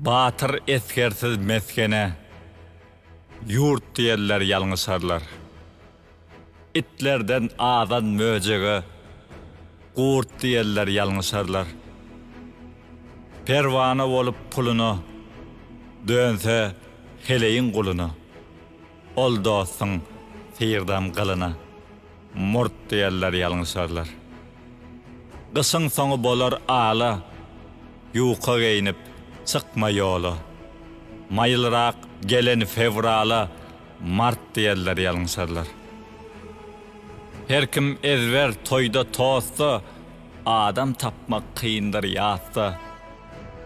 Batyr esgersiz mesgene, Ýurt diýenler ýalňyşarlar. Itlerden azan möjege, Gurt diýenler ýalňyşarlar. Perwana bolup puluna, Dönse heleýiň guluna, Ol dostuň syrdam gylyna, Murt diýenler ýalňyşarlar. Gyşyň soňy bolar ala, Ýuka geýnip, çykma ýola. Maýylrak gelen fewrala Mart diýerler ýalňyşarlar. Her kim ezber toýda tostda Adam tapmak kyndyr ýasda.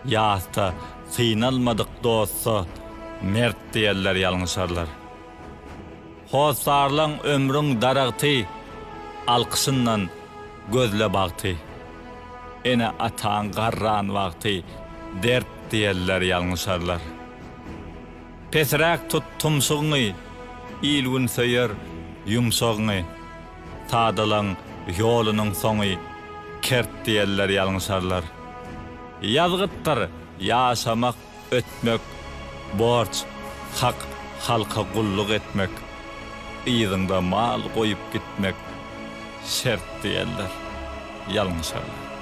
Ýasda synalmadyk dostda Mert diýerler ýalňyşarlar. Hossarlaň ömrüň daragty, Alkyşyndan gözle bagty. Ene-ataň garran wagty, Dert diýerler ýalňyşarlar. Pesräk tut tumşugyňy, Il-gün söýer ýumşagyňy. Sadalaň ýolunyň soňy, Kert diýerler ýalňyşarlar. Ýazgytdyr ýaşamak Ötmek, borç, hak, halka gulluk etmek, yzyňda mal goýup gitmek şert diýerler, ýalňyşarlar.